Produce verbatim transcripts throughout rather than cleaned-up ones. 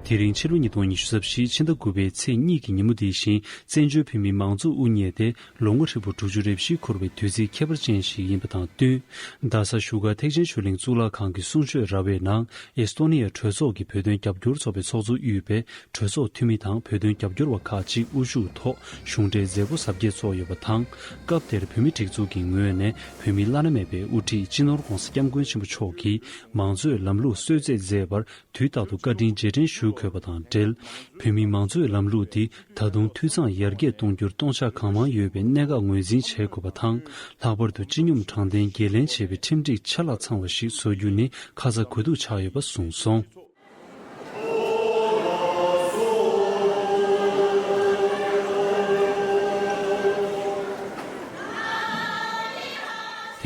དེ་རིང་ཕྱི་ལོ་ཉིས་སྟོང་ཉི་ཤུ་རྩ་བཞི་ཕྱི་ཟླ་དགུ་པའི་ཚེས་གཉིས་ཀྱི་ཉིན་མོ་འདི་བཞིན་བཙན་བྱོལ་བོད་མིའི་མང་གཙོ་དབུ་བརྙེས་ཏེ་ལོ་ངོ་ཧྲིལ་པོ་དྲུག་ཅུ་རེ་བཞི་འཁོར་བའི་དུས་ཚིགས་ཁྱད་པར་ཅན་ཞིག་ཡིན་པ་དང་བསྟུན། རྡ་ས་བཞུགས་སྒར་ཐེག་ཆེན་ཆོས་གླིང་གཙུག་ལག་ཁང་གི་གསུང་ཆོས་ར་བའི་ནང་ཨེས་ཏོ་ནི་ཡ་གྲོས་ཚོགས་ཀྱི་བོད་དོན་རྒྱབ་སྐྱོར་ཚོགས་པའི་ཚོགས་གཙོ་དབུས་པའི་གྲོས་ཚོགས་འཐུས་མི་དང་བོད་དོན་རྒྱབ་སྐྱོར་བ་ཁག་ཅིག་དབུ་བཞུགས་ཐོག་གཞུང་འབྲེལ་མཛད་སྒོ་གཟབ་རྒྱས་ཚོགས་ཡོད་པ་དང་། སྐབས་དེར་བོད་མིའི་སྒྲིག་འཛུགས་ཀྱི་ངོས་ནས་བོད་མི་བླ་ན་མེད་པའི་དབུ་ཁྲིད་སྤྱི་ནོར་༧གོང་ས་༧སྐྱབས་མགོན་ཆེན་པོ་མཆོག་གིས་མང་གཙོའི་ལམ་ལུགས་གསོལ་སྩལ་མཛད་པར་དུས་རྟག་ཏུ་བཀའ་དྲིན་རྗེས་དྲན་ཞུ་དགོས་པ་དང་འབྲེལ། བོད་མིའི་མང་གཙོའི་ལམ་ལུགས་འདི་ད་དུང་འཐུས་ཚང་ཡར་རྒྱས་གཏོང་རྒྱུར་སྟོང་ཆ་གང་མང་ཡོད་པའི་གནད་འགག་ངོས་འཛིན་བྱེད་དགོས་པ་དང་། ལྷག་པར་དུ་སྤྱི་སྙོམས་དྲང་བདེན་འགན་ལེན་བྱེད་པའི་ཁྲིམས་སྒྲིག་ཆ་ལག་ཚང་བ་ཞིག་བཟོ་རྒྱུ་ནི་ཁ་ཚ་དགོས་གཏུགས་ཆགས་ཡོད་པ་གསུངས་སོང་།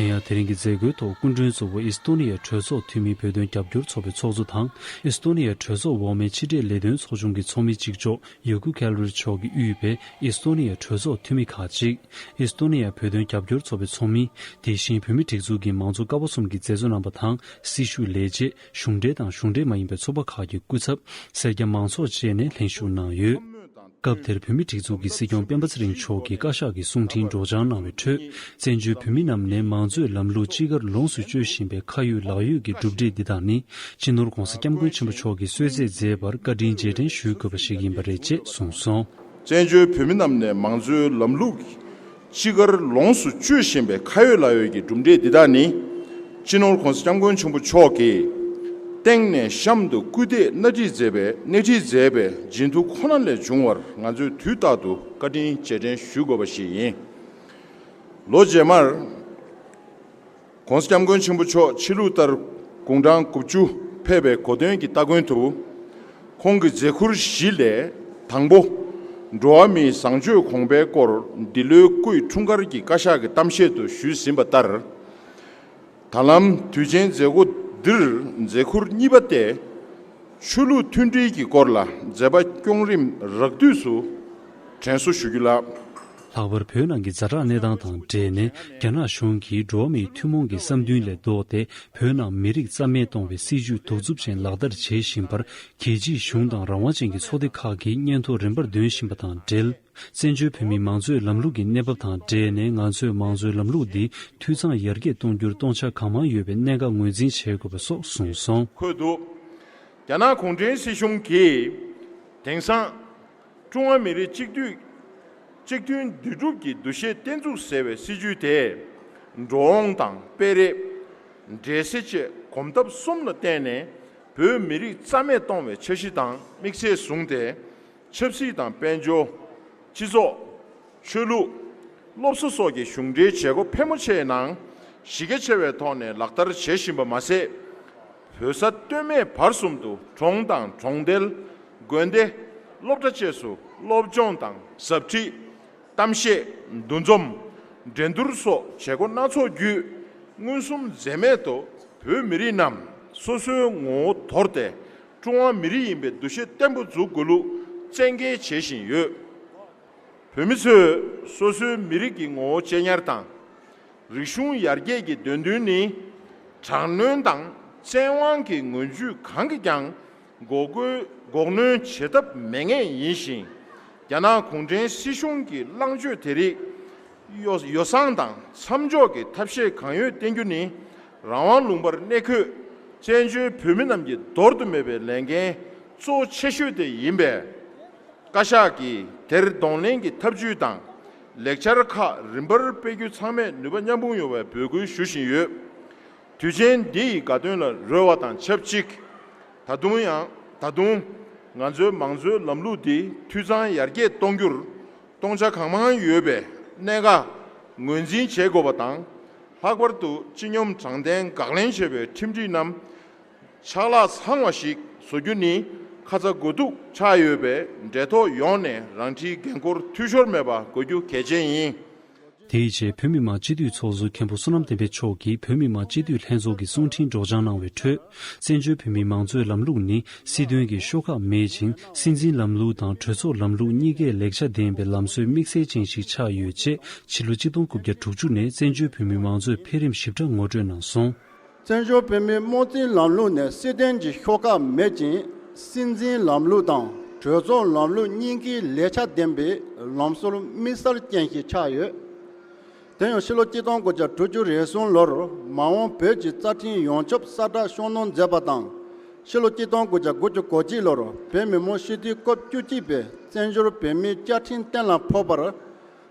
དེ་ཡང་དེ་རིང་གི་མཛད་སྒོའི་ཐོག་སྐུ་མགྲོན་གཙོ་བོ་ཨིས་ཏོ་ནི་ཡའི་གྲོས་ཚོགས་འཐུས་མི་བོད་དོན་རྒྱབ་སྐྱོར་ཚོགས་པའི་ཚོགས་གཙོ་དང་། ཨིས་ཏོ་ནི་ཡའི་གྲོས་ཚོགས་འོག་མའི་ཕྱི་འབྲེལ་ལས་དོན་ཚོགས་ཆུང་གི་ཚོགས་མི་གཅིག་ལྕོགས་ཡ་ཀུ་ཁེལ་རི་མཆོག་གིས་དབུས་པའི་ཨིས་ཏོ་ནི་ཡའི་གྲོས་ཚོགས་འཐུས་མི་ཁག་ཅིག་ཨིས་ཏོ་ནི་ཡའི་བོད་དོན་རྒྱབ་སྐྱོར་ཚོགས་པའི་ཚོགས་མི། དེ་བཞིན་བོད་མིའི་སྒྲིག་འཛུགས་ཀྱི་མང་གཙོ་ཀ་བ་གསུམ་གྱི་མཛད་གཙོ་རྣམ་པ་དང་། སྲི་ཞུ་ལས་བྱེད། གཞུང་འབྲེལ་དང་གཞུང་འབྲེལ་མ་ཡིན་པའི་ཚོགས་པ་ཁག་གི་སྐུ་ཚབ། སེར་སྐྱ་མང་ཚོགས་བཅས་ནས་ལྷན་ཞུགས་གནང་ཡོད། སྐབས་དེར་བོད་མིའི་སྒྲིག་འཛུགས་ཀྱི་སྲིད་སྐྱོང་སྤེན་པ་ཚེ་རིང་མཆོག་གིས་བཀའ་ཤག་གི་གསུང་འཕྲིན་སྒྲོག་སྦྱང་གནང་བའི་ཁྲོད། བཙན་བྱོལ་བོད་མི་རྣམས་ནས་མང་གཙོའི་ལམ་ལུགས་ཅི་དགར་ལོངས་སུ་སྤྱོད་བཞིན་པའི་ཁ་ཡོད་ལག་ཡོད་ཀྱི་གྲུབ་འབྲས་འདི་དག་ནི། སྤྱི་ནོར་༧གོང་ས་༧སྐྱབས་མགོན་ཆེན་པོ་མཆོག་གིས་གསོལ་སྩལ་མཛད་པར་བཀའ་དྲིན་རྗེས་དྲན་ཞུ་དགོས་པ་ཞིག་ཡིན་པ་རེད་ཅེས་གསུངས་སོང་། བཙན་བྱོལ་བོད་མི་རྣམས་ནས་མང་གཙོའི་ལམ་ལུགས་ཅི་དགར་ལོངས་སུ་སྤྱོད་བཞིན་པའི་ཁ་ཡོད་ལག་ཡོད་ཀྱི་གྲུབ་འབྲས་འདི་དག་ནི། སྤྱི་ནོར་༧གོང་ས་༧སྐྱབས་མགོན་ཆེན་པོ་མཆོག་གིས་སྟེང་ནས་གཤམ་དུ་སྐུལ་འདེད་སྣེ་ཁྲིད་མཛད་པའི་སྣེ་ཁྲིད་མཛད་པའི་བྱིན་མཐུ་ཁོ་ན་ལས་བྱུང་བར་ང་ཚོས་དུས་རྟག་ཏུ་བཀའ་དྲིན་རྗེས་དྲན་ཞུ་དགོས་པ་ཞིག་ཡིན། ལོ་རྗེས་མར། ༸གོང་ས་༸སྐྱབས་མགོན་ཆེན་པོ་མཆོག་ཕྱི་ལུགས་ལྟར་དགུང་གྲངས་དགུ་བཅུ་ཕེབས་པའི་གོ་སྟོན་གྱི་སྟ་གོན་དུ། ཁོང་གི་མཛད་ཁུར་བཞི་ལས་དང་པོ། འགྲོ་བ་མིའི་བཟང་སྤྱོད་གོང་འཕེལ་སྐོར་འདི་ལོའི་སྐུའི་འཁྲུངས་སྐར་གྱི་བཀའ་ཤག་གི་གཏམ་བཤད་དུ་ཞུས་ཟིན་པ་ལྟར། ད་ལམ་དུས་ཆེན་མཛད་སྒོ་འདིར་མཛད་ཁུར་གཉིས་པ་སྟེ། ཆོས་ལུགས་མཐུན་སྒྲིལ་གྱི་སྐོར་ལ་མཛད་པ་སྐྱོང་རིམ་རགས་བསྡུས་སུ་དྲན་གསོ་ཞུ་རྒྱུ་ལགས། ལྷག་པར་བོད་ནང་གི་ཛ་དྲག་གནས་སྟངས་དང་འབྲེལ་ནས་རྒྱ་ནག་གཞུང་གིས་འགྲོ་བ་མིའི་ཐུན་མོང་གི་བསམ་འདུན་ལས་ལྡོག་སྟེ་བོད་ནང་མི་རིགས་རྩ་མེད་གཏོང་བའི་སྲིད་ཇུས་གདུག་རྩུབ་ཅན་ལག་བསྟར་བྱེད་བཞིན་པར་རྒྱལ་སྤྱིའི་གཞུང་དང་རང་དབང་ཅན་གྱི་ཚོགས་སྡེ་ཁག་གིས་སྙན་ཐོ་རིམ་པར་འདོན་བཞིན་པ་དང་འབྲེལ། བཙན་བྱོལ་བོད་མིའི་མང་གཙོའི་ལམ་ལུགས་ཀྱི་གནས་བབ་དང་འབྲེལ་ནས་ང་ཚོས་མང་གཙོའི་ལམ་ལུགས་འདི་འཐུས་ཚང་ཡར་རྒྱས་གཏོང་རྒྱུར་སྟོང་ཆ་གང་མང་ཡོད་པའི་གནད་འགག་ངོས་འཛིན་བྱེད་དགོས་པ་སོགས་གསུངས་སོང་། འཁོད་འདུག་རྒྱ་ནག་གུང་ཁྲན་སྲིད་གཞུང་གིས་དེང་སང་ཀྲུང་ཧྭ་མི་རིགས་གཅིག་སྡུད། གཅིག་མཐུན་འདུས་གྲུབ་ཀྱི་འདུ་ཤེས་བརྟན་ཚུགས་ཟེར་བའི་སྲིད་ཇུས་དེས། འགྲོ་འོང་དང་སྤེལ་རེས། འབྲེལ་ཟེར་བཅས་གོམ་སྟབས་གསུམ་ལ་བརྟེན་ནས་བོད་མི་རིགས་རྩ་མེད་གཏོང་བའི་འཆར་གཞི་དང་དམིགས་ཚད་བཟུང་སྟེ། ཆབ་སྲིད་དང་དཔལ་འབྱོར། སྤྱི་ཚོགས། ཆོས་ལུགས། སློབ་གསོ་སོགས་ཀྱི་གཞུང་འབྲེལ་བྱེད་སྒོ་ཕལ་མོ་ཆེའི་ནང་གཞི་རྒྱ་ཆེ་བའི་ཐོག་ནས་ལག་བསྟར་བྱེད་བཞིན་པ་མ་ཟད། བོད་ས་སྟོད་སྨད་བར་གསུམ་དུ་གྲོང་དང་གྲོང་རྡལ། དགོན་སྡེ། སློབ་གྲྭ་བཅས་སུ་སློབ་སྦྱོང་དང་ཟབ་ཁྲིད། གཏམ་བཤད། འདུ་འཛོམས། འགྲན་བསྡུར་སོགས་བྱེད་སྒོ་སྣ་ཚོགས་བརྒྱུད། མངོན་སུམ་འཛེམས་མེད་དུ་བོད་མི་རིགས་རྣམས་སོ་སོའི་ངོ་བོ་དོར་ཏེ་ཀྲུང་ཧྭ་མི་རིགས་ཡིན་པའི་འདུ་ཤེས་བརྟན་པོ་འཛུགས་དགོས་ལུགས་བཙན་འགེལ་བྱེད་བཞིན་ཡོད། བོད་མི་ཚོས་སོ་སོའི་མི་རིགས་ཀྱི་ངོ་བོ་གཅེས་ཉར་དང་། རིག་གཞུང་ཡར་རྒྱས་ཀྱི་འདོད་འདུན་ནི། དྲག་གནོན་དང་བཙན་དབང་གི་ངོས་བརྒྱུད་གང་གིས་ཀྱང་འགོག་རྒོལ་འགོག་གནོན་བྱེད་ཐབས་མེད་ངེས་ཡིན་ཞིང་། རྒྱ་ནག་གུང་ཁྲན་སྲིད་གཞུང་གི་ལངས་ཕྱོགས་དེ་རིགས་ཡོ་ཡོ་བསྲང་དང་མཚམས་འཇོག་གི་ཐབས་ཤེས་གང་ཡོད་བསྟེན་རྒྱུ་ནི། རང་དབང་ལུང་པར་གནས་འཁོད་བཙན་བྱོལ་བོད་མི་རྣམས་ཀྱི་འདོར་དུ་མེད་པའི་ལས་འགན་གཙོ་ཆེ་ཤོས་དེ་ཡིན་པས། བཀའ་ཤག་གིས་དེར་གདོང་ལེན་གྱི་ཐབས་ཇུས་དང་ལེགས་ཆར་ཁག་རིམ་པར་སྤེལ་རྒྱུ་ཚང་མས་ནུས་པ་མཉམ་སྤུངས་ཡོང་བའི་འབོད་སྐུལ་ཞུ་བཞིན་ཡོད། དུས་ཆེན་འདི་ཡི་དགའ་སྟོན་ལ་རོལ་བ་དང་ཆབས་ཅིག་ད་དུང་ཡང་ད་དུང་ང་ཚོའི་མང་གཙོའི་ལམ་ལུགས་འདི་འཐུས་ཚང་ཡར་རྒྱས་གཏོང་རྒྱུར་སྟོང་ཆ་གང་མང་ཡོད་པའི་གནད་འགག་ངོས་འཛིན་བྱེད་དགོས་པ་དང་། ལྷག་པར་དུ་སྤྱི་སྙོམས་དྲང་བདེན་དགག་ལན་བྱེད་པའི་ཁྲིམས་སྒྲིག་རྣམས། ཆག་ལས་ཚང་བ་ཞིག་བཟོ་རྒྱུ་ནི་ཁ་ཚ་དགོས་གཏུགས་ཆགས་ཡོད་པས། འབྲེལ་ཐོགས་ཡོངས་ནས་རང་འཁྲིའི་འགན་འཁུར་འཐུས་ཤོར་མེད་པ་དགོས་རྒྱུ་གལ་ཆེན་ཡིན། དེའི་རྗེས་བོད་མི་མང་སྤྱི་འཐུས་ཚོགས་གཙོ་མཁན་པོ་བསོད་ནམས་བསྟན་འཕེལ་མཆོག་གིས་བོད་མི་མང་སྤྱི་འཐུས་ལྷན་ཚོགས་ཀྱི་གསུང་འཕྲིན་སྒྲོག་སྦྱང་གནང་བའི་ཁྲོད། བཙན་བྱོལ་བོད་མིའི་མང་གཙོའི་ལམ་ལུགས་ནི་སྲིད་དོན་གྱི་ཤོག་ཁག་མེད་ཅིང་། སྲིད་འཛིན་ལམ་ལུགས་དང་གྲོས་ཚོགས་ལམ་ལུགས་གཉིས་ཀའི་ལེགས་ཆ་ལྡན་པའི་ལམ་སྲོལ་དམིགས་བསལ་ཅན་ཞིག་ཆགས་ཡོད་ཅེས་ཕྱི་ལོ་ཆིག་སྟོང་དགུ་བརྒྱ་དྲུག་ཅུ་ནས་བཙན་བྱོལ་བོད་མིའི་མང་གཙོའི་འཕེལ་རིམ་ཞིབ་ཕྲ་ངོ་སྤྲོད་གནང་སོང་། བཙན་བྱོལ་བོད་མིའི་དམངས་གཙོའི་ལམ་ལུགས་ནི་སྲིད་དོན་གྱི་ཤོག་ཁག་མེད་ཅིང་ སྲིད་འཛིན་ལམ་ལུགས་དང་གྲོས་ཚོགས་ལམ་ལུགས་གཉིས་ཀའི་ལས་ཆ་ལྡན་པའི་ལམ་སྲོལ་དམིགས་བསལ་ཅན་ཞིག་ཆགས་ཡོད། དེ་ཡང་ཕྱི་ལོ་གཅིག་སྟོང་དགུ་བརྒྱ་དྲུག་ཅུ་རེ་གསུམ་ལོར་མ་འོངས་བོད་ཀྱི་རྩ་ཁྲིམས་ཡོངས་ཁྱབ་གསལ་བསྒྲགས་ཤོག་སྣོན་མཛད་པ་དང་། ཕྱི་ལོ་གཅིག་སྟོང་དགུ་བརྒྱ་དགུ་བཅུ་གོ་གཅིག་ལོར་བོད་མི་མང་སྤྱི་འཐུས་སྐབས་བཅུ་གཅིག་པའི་བཙན་བྱོལ་བོད་མིའི་བཅའ་ཁྲིམས་གཏན་ལ་ཕབ་པར།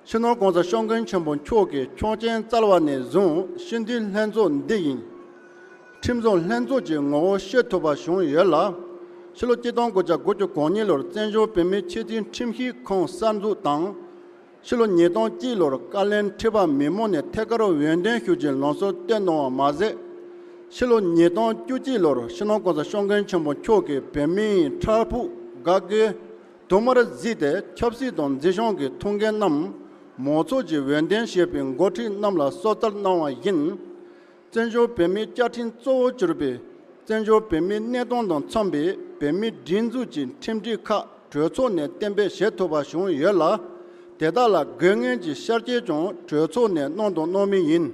སྤྱི་ནོར་༸གོང་ས་༸སྐྱབས་མགོན་ཆེན་པོ་མཆོག་གི་ཆོག་མཆན་སྩལ་བ་ནས་བཟུང་སྤྱི་འཐུས་ལྷན་ཚོགས་འདི་ཡིན། ཁྲིམས་བཟོ་ལྷན་ཚོགས་ཀྱི་ངོ་བོ་ཤེས་ཐུབ་པ་བྱུང་ཡོད་ལ། ཕྱི་ལོ་གཅིག་སྟོང་དགུ་བརྒྱ་དགུ་བཅུ་གོ་གཉིས་ལོར་བཙན་བྱོལ་བོད་མིའི་ཆེས་མཐོའི་ཁྲིམས་ཞིབ་ཁང་གསར་འཛུགས་དང་། ཕྱི་ལོ་ཉིས་སྟོང་གཅིག་ལོར་བཀའ་བློན་ཁྲི་པ་མི་མང་ནས་ཐད་ཀར་འོས་འདེམས་ཞུ་རྒྱུའི་ལམ་སྲོལ་བཏོད་གནང་བ་མ་ཟད། ཕྱི་ལོ་ཉིས་སྟོང་བཅུ་གཅིག་ལོར་སྤྱི་ནོར་༸གོང་ས་༸སྐྱབས་མགོན་ཆེན་པོ་མཆོག་གིས་བོད་མིའི་ཕྲག་ཕུག་དགའ་དགོས་དུ་མར་གཟིགས་ཏེ་ཆབ་སྲིད་དང་འཛིན་སྐྱོང་གི་ཐུགས་འགན་རྣམས་མང་ཚོགས་ཀྱིས་འོས་འདེམས་བྱས་པའི་འགོ་ཁྲིད་རྣམས་ལ་གསོལ་སྩལ་གནང་བ་ཡིན། བཙན་བྱོལ་བོད་མིའི་བཅའ་ཁྲིམས་གཙོ་བོར་གྱུར་པའི་བཙན་བྱོལ་བོད་མིའི་གནས་སྟངས་དང་འཚམས་པའི་བོད་མིའི་སྒྲིག་འཛུགས་ཀྱི་ཁྲིམས་སྒྲིག་ཁག་གྲོས་ཚོགས་ནས་གཏན་འབེབས་བྱེད་ཐུབ་པ་བྱུང་ཡོད་ལ། དེ་དག་ལ་དགོས་ངེས་ཀྱི་ཤར་སྐྱེལ་ཀྱང་གྲོས་ཚོགས་ནས་གནང་དང་གནང་མུས་ཡིན།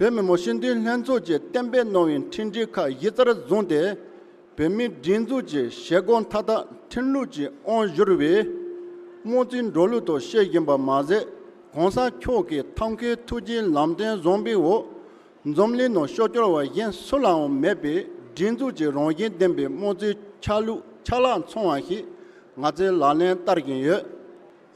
བོད་མི་མང་སྤྱི་འཐུས་ལྷན་ཚོགས་ཀྱིས་གཏན་འབེབས་གནང་བའི་ཁྲིམས་སྒྲིག་ཁག་གཞི་རྩར་བཟུང་སྟེ། བོད་མིའི་སྒྲིག་འཛུགས་ཀྱི་བྱེད་སྒོ་མཐའ་དག་ཁྲིམས་ལུགས་ཀྱི་དབང་བསྒྱུར་བའི་དམངས་གཙོའི་འགྲོ་ལུགས་ཐོག་བཤད་བཞིན་པ་མ་ཟད། གོང་ས་མཆོག་གིས་ཐབས་མཁས་ཐུགས་རྗེའི་ལམ་སྟོན་བཟང་པོའི་འོག་འཛམ་གླིང་ནང་ཤོག་གྱོག་པ་གཞན་སུ་ལའང་མེད་པའི་སྒྲིག་འཛུགས་ཀྱི་རང་བཞིན་ལྡན་པའི་དམངས་གཙོའི་ཆ་ལུགས་ཆ་ལག་མཚུངས་པ་ཞིག་ང་ཚོས་ལག་ལེན་བསྟར་བཞིན་ཡོད།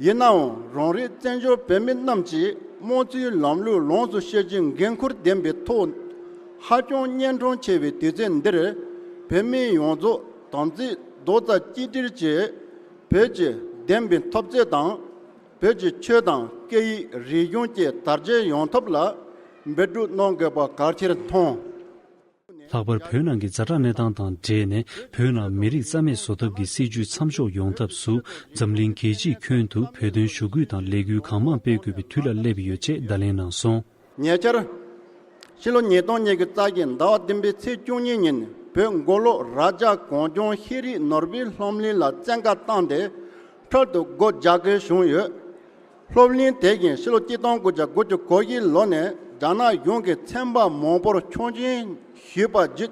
ཡིན་ནའང་རང་རེའི་བཙན་བྱོལ་བོད་མི་རྣམས་ཀྱིས་དམངས་གཙོའི་ལམ་ལུགས་ལོངས་སུ་སྤྱོད་རྒྱུའི་འགན་ཁུར་ལྡན་པའི་ཐོག་ཧ་ཅང་གཉན་འཕྲང་ཆེ་བའི་དུས་ཚོད་འདིར། བོད་མི་ཡོངས་རྫོགས་དམ་ཚིག་རྡོག་རྩ་གཅིག་སྒྲིལ་གྱིས་བོད་ཀྱི་བདེན་པའི་འཐབ་རྩོད་དང་། བོད་ཀྱི་ཆོས་དང་སྐད་ཡིག་རིག་གཞུང་བཅས་དར་རྒྱས་ཡོང་ཐབས་ལ་འབད་འབུངས་གནང་དགོས་པ་གལ་ཆེར་མཐོང་། ལྷག་པར་བོད་ནང་གི་ཛ་དྲག་གནས་སྟངས་དང་འབྲེལ་ནས། བོད་ནང་མི་རིགས་རྩ་མེད་བཟོ་ཐབས་ཀྱི་སྲིད་བྱུས་མཚམས་འཇོག་ཡོང་ཐབས་སུ། འཛམ་གླིང་རྒྱལ་སྤྱིའི་ཁྱོན་དུ་བོད་དོན་ཞུ་སྐུལ་དང་ལས་འགུལ་གང་མང་སྤེལ་དགོས་པའི་དུས་ལ་སླེབས་ཡོད་ཅེས་བརྡ་ལན་གནང་སོང་། ཉེ་ཆར། ཕྱི་ལོ་ཉིས་སྟོང་ཉེར་གཅིག་ཟླ་བ་བདུན་པའི་ཚེས་བཅུ་གཉིས་ཉིན་བོད་མགོ་ལོག་རྭ་རྒྱ་གངས་ལྗོངས་ཤེས་རིག་ནོར་བུའི་སློབ་གླིང་ལ་བཙན་བཀའ་བཏང་སྟེ། འཕྲལ་དུ་སྒོ་རྒྱག་དགོས་བྱུང་ཡོད། སློབ་གླིང་དེ་བཞིན་ཕྱི་ལོ་གཅིག་སྟོང་དགུ་བརྒྱ་དགུ་བཅུ་གོ་བཞི་ལོ་ནས་རྒྱ་ནག་གཞུང་གིས་ཚན་པ་མང་པོར་ཆོག་མཆན་ཞུས་པ་བརྒྱུད་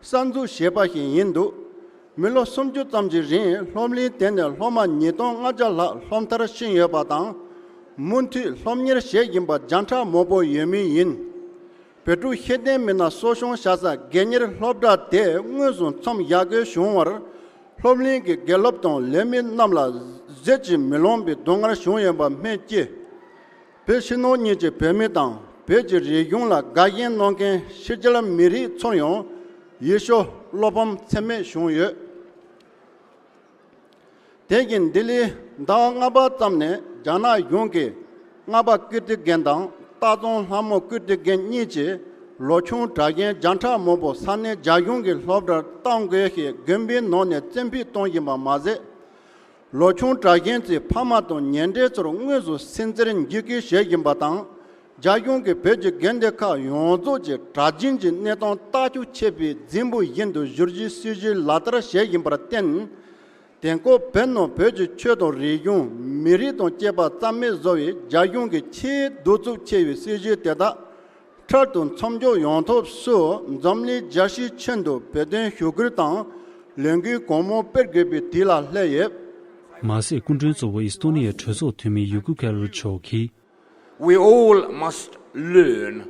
གསར་འཛུགས་བྱས་པ་ཞིག་ཡིན་འདུག་མི་ལོ་སུམ་ཅུ་ཙམ་གྱི་རིང་སློབ་གླིང་དེ་ནས་སློབ་མ་ཉིས་སྟོང་ལྔ་བརྒྱ་ལྷག་སློབ་མཐར་ཕྱིན་ཡོད་པ་དང་། མུ་མཐུད་སློབ་གཉེར་བྱེད་བཞིན་པ་བརྒྱ་ཕྲག་མང་པོ་ཡོད་མུས་ཡིན། བོད་ཕྲུག་ཤེས་ལྡན་མི་སྣ་གསོ་སྐྱོང་བྱ་ས་སྒེར་གཉེར་སློབ་གྲྭ་དེ་དངོས་སུ་མཚམས་བཞག་དགོས་བྱུང་བར། སློབ་གླིང་གི་དགེ་སློབ་དང་ལས་མི་རྣམས་ལ་བཟོད་ཀྱིས་མི་ལང་བའི་སྡུག་བསྔལ་བྱུང་ཡོད་པ་སྨོས་ཅི། བོད་ཕྱི་ནང་གཉིས་ཀྱི་བོད་མི་དང་བོད་ཀྱི་རིག་གཞུང་ལ་དགའ་ཞེན་གནང་མཁན་ཕྱི་རྒྱལ་མི་རིགས་ཚོར་ཡང་ཡིད་སྐྱོ་བློ་ཕམ་ཚད་མེད་བྱུང་ཡོད། དེ་བཞིན་ལྡི་ལིའི་ཟླ་བ་ལྔ་པ་ཙམ་ནས་རྒྱ་ནག་གཞུང་གིས་རྔ་པ་ཀིརྟི་དགོན་དང་སྟག་ཚང་ལྷ་མོ་ཀིརྟི་དགོན་གཉིས་ཀྱི་ལོ་ཆུང་གྲྭ་རྒན་བརྒྱ་ཕྲག་མང་པོ་ས་གནས་རྒྱ་གཞུང་གི་སློབ་གྲྭར་གཏོང་དགོས་ཞེས་དགོན་པའི་ནང་ནས་བཙན་ཕུད་གཏོང་བཞིན་པ་མ་ཟད། ལོ་ཆུང་གྲྭ་རྒན་ཚོའི་ཕ་མ་དང་ཉེ་འབྲེལ་ཚོར་དངོས་སུ་སུན་གཙེར་འཇིགས་སྐུལ་བྱེད་བཞིན་པ་དང་། རྒྱ་གཞུང་གིས་བོད་ཀྱི་དགོན་སྡེ་ཁག་ཡོངས་རྫོགས་ཀྱི་གྲྭ་རྒྱུན་གྱི་གནས་སྟངས་ལྟ་སྐྱོང་བྱེད་པའི་རྫུན་པོ་བཞིན་དུ་བསྒྱུར་རྒྱུའི་སྲིད་བྱུས་ལག་བསྟར་བྱེད་བཞིན་པར་བརྟེན། དེང་སྐབས་བོད་ནང་བོད་ཀྱི་ཆོས་དང་རིག་གཞུང་། མི་རིགས་དང་བཅས་པ་རྩ་མེད་བཟོ་བའི་རྒྱ་གཞུང་གི་ཆེས་གདུག་རྩུབ་ཆེ་བའི་སྲིད་བྱུས་དེ་དག་འཕྲལ་དུ་མཚམས་འཇོག་ཡོང་ཐབས་སུ་འཛམ་གླིང་རྒྱལ་སྤྱིའི་ཁྱོན་དུ་བོད་དོན་ཞུ་སྐུལ་དང་ལས་འགུལ་གང་མང་སྤེལ་དགོས་པའི་དུས་ལ་སླེབས་ཡོད། མ་ཟད་སྐུ་མགྲོན་གཙོ་བོ་ཨི་སི་ཐོ་ནི་ཡའི་གྲོས་ཚོགས་འཐུས་མི་ཡུ་ཀུ་ཁེ་ལོ་མཆོག་གིས། We all must learn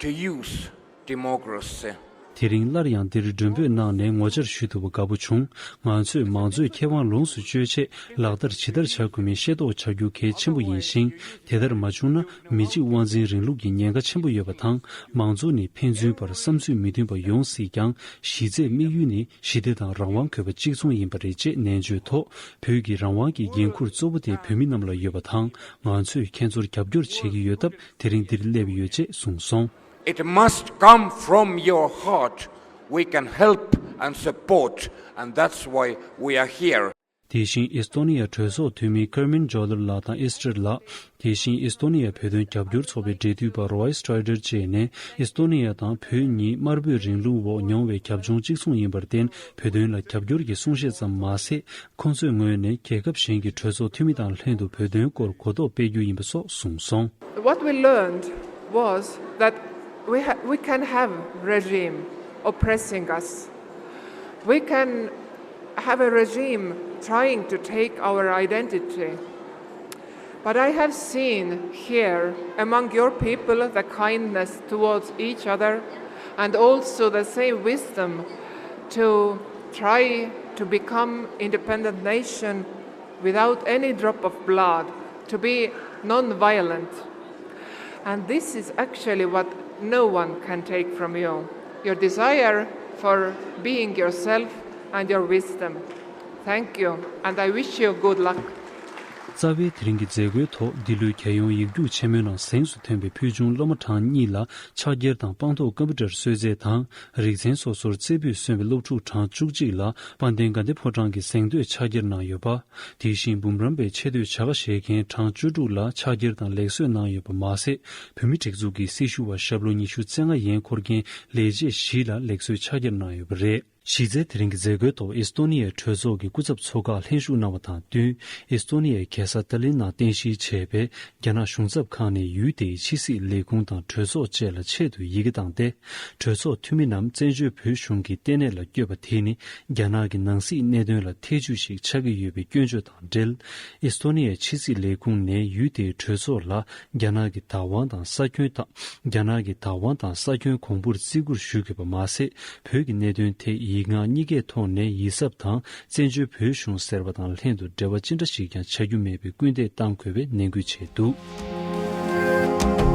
to use democracy. དེ་རིང་སླར་ཡང་འདིར་མགྲོན་འབོད་གནང་ནས་ངོ་བཅར་ཞུ་ཐུབ་པ་དགའ་པོ་བྱུང་། ང་ཚོས་མང་གཙོའི་ཁེ་དབང་ལོངས་སུ་སྤྱོད་ཆེད་ལག་བསྟར་ཇི་ལྟར་བྱ་དགོས་མིན་ཤེས་རྟོགས་བྱ་རྒྱུ་གལ་ཆེན་པོ་ཡིན་ཞིང་། དེ་ལྟར་མ་བྱུང་ན་མི་གཅིག་དབང་འཛིན་རིང་ལུགས་ཀྱི་ཉེན་ཁ་ཆེན་པོ་ཡོད་པ་དང་། མང་གཙོ་ནི་ཕན་ཚུན་བར་བསམ་ཚུལ་མི་མཐུན་པ་ཡོང་སྲིད་ཀྱང་། གཞི་རྩའི་དམིགས་ཡུལ་ནི་ཞི་བདེ་དང་རང་དབང་དགོས་པ་གཅིག་མཚུངས་ཡིན་པ་རེད་ཅེས་ནན་བརྗོད་ཐོག་བོད་ཀྱི་རང་དབང་གི་འགན་འཁུར་གཙོ་བོ་དེ་བོད་མི་རྣམས་ལ་ཡོད་པ་དང་། ང་ཚོས་ཁྱེད་ཚོར་རྒྱབ་སྐྱོར་བྱེད་ཀྱི་ཡོད་སྟབས་དེ་རིང་འདིར་སླེབས་ཡོད་ཅེས་གསུངས་སོང་། It must come from your heart. We can help and support, and that's why we are here. དེ་བཞིན་ཨི་སི་ཐོ་ནི་ཡ་གྲོས་ཚོགས་འཐུས་མི་ཀར་མིན་ཇོ་ལར་ལགས་དང་ཨེ་སི་ཊར་ལགས། དེ་བཞིན་ཨི་སི་ཐོ་ནི་ཡ་བོད་དོན་རྒྱབ་སྐྱོར་ཚོགས་པའི་འབྲེལ་མཐུད་པ་རོའི་སི་ཊ་རའི་ཌར་བཅས་ནས་ཨི་སི་ཐོ་ནི་ཡ་དང་བོད་གཉིས་དམར་པོའི་རིང་ལུགས་འོག་མྱོང་བའི་རྒྱབ་ལྗོངས་གཅིག་མཚུངས་ཡིན་པར་བརྟེན། བོད་དོན་ལ་རྒྱབ་སྐྱོར་གྱི་གསུང་བཤད་ཙམ་མ་ཟད། ཁོང་ཚོའི་ངོས་ནས་རྒྱལ་ཁབ་གཞན་གྱི་གྲོས་ཚོགས་འཐུས་མི་དང་ལྷན་དུ་བོད་དོན་སྐོར་གོ་རྟོགས་སྤེལ་རྒྱུ་ཡིན་པ་སོགས་གསུངས་སོང་། What we learned was that we, ha- we can have regime oppressing us. We can have a regime trying to take our identity. But I have seen here among your people the kindness towards each other and also the same wisdom to try to become independent nation without any drop of blood, to be non-violent. And this is actually what no one can take from you, your desire for being yourself and your wisdom. Thank you, and I wish you good luck. རྩ་བའི་དེ་རིང་གི་མཛད་སྒོའི་ཐོག་འདི་ལོའི་རྒྱལ་ཡོངས་ཡིག་རྒྱུགས་ཆེན་མོའི་ནང་གཟེངས་སུ་ཐོན་པའི་ཕུལ་བྱུང་སློབ་མ་གྲངས་གཉིས་ལ་ཕྱག་འཁྱེར་དང་སྤངས་རྟོགས་ཀམ་པུ་ཊར་གསོལ་ཚད་དང་། རིག་ཚན་སོ་སོར་རྩེ་ཕུད་སོན་པའི་སློབ་ཕྲུག་གྲངས་བཅུ་གཅིག་ལ་དཔལ་ལྡན་དགའ་ལྡན་ཕོ་བྲང་གི་གཟེངས་བསྟོད་ཕྱག་འཁྱེར་གནང་ཡོད་པ། དེ་བཞིན་འབུམ་རམས་པའི་ཆེ་བསྟོད་བྱ་དགའ་བཞེས་མཁན་གྲངས་བཅུ་དྲུག་ལ་ཕྱག་འཁྱེར་དང་ལེགས་གསོལ་གནང་ཡོད་པ་མ་ཟད། བོད་མིའི་སྒྲིག་འཛུགས་ཀྱི་སྲི་ཞུ་བ་ཞབས་ལོ་ཉི་ཤུ་རྩ་ལྔ་ཡན་འཁོར་མཁན་ལས་བྱེད་བཞི་ལ་ལེགས་གསོལ་ཕྱག་འཁྱེར་གནང་ཡོད་པ་རེད། གཞི་རྩའི་དེ་རིང་གི་མཛད་སྒོའི་ཐོག་ཨེས་ཏོ་ནི་ཡའི་གྲོས་ཚོགས་ཀྱི་སྐུ་ཚབ་ཚོགས་ཁག་ལྷན་ཞུགས་གནང་བ་དང་བསྟུན། ཨེས་ཏོ་ནི་ཡའི་རྒྱལ་ས་ཏཱ་ལིན་ནང་རྟེན་གཞི་བྱས་པའི་རྒྱ་ནག་གཞུང་ཚབ་ཁང་ནས་ཡུལ་དེའི་ཕྱི་སྲིད་ལས་ཁུངས་དང་གྲོས་ཚོགས་བཅས་ལ་ཆེད་དུ་ཡི་གེ་བཏང་སྟེ། གྲོས་ཚོགས་འཐུས་མི་རྣམས་བཙན་བྱོལ་བོད་གཞུང་གི་ལྟེ་གནས་ལ་བསྐྱོད་པ་དེ་ནི་རྒྱ་ནག་གི་ནང་སྲིད་གནད་དོན་ལ་ཐེ་ཇུས་ཤིག་ཆགས་ཀྱི་ཡོད་པའི་སྐྱོན་བརྗོད་དང་འབྲེལ། ཨེས་ཏོ་ནི་ཡའི་ཕྱི་སྲིད་ལས་ཁུངས་ནས་ཡུལ་དེའི་གྲོས་ཚོགས་ལ་རྒྱ་ནག་གི་བདག་དབང་དང་ས་ཁྱོན་དང་། རྒྱ་ནག་གི་བདག་དབང་དང་ས་ཁྱོན་གོང་བུར་བརྩི་བཀུར་ཞུ་དགོས་པ་མ་ཟད། བོད་ཀྱི་གནད་དོན་ཐད་ཡིག་ངག་གཉིས་ཀའི་ཐོག་ནས་ཡིད་གཟབ་དང་། བཙན་བྱོལ་བོད་གཞུང་ཟེར་བ་དང་ལྷན་དུ་འབྲེལ་བ་ཅི་འདྲ་ཞིག་ཀྱང་བྱ་རྒྱུ་མེད་པའི་སྐུལ་འདེད་གཏང་དགོས་པའི་ནན་སྐུལ་བྱས་འདུག།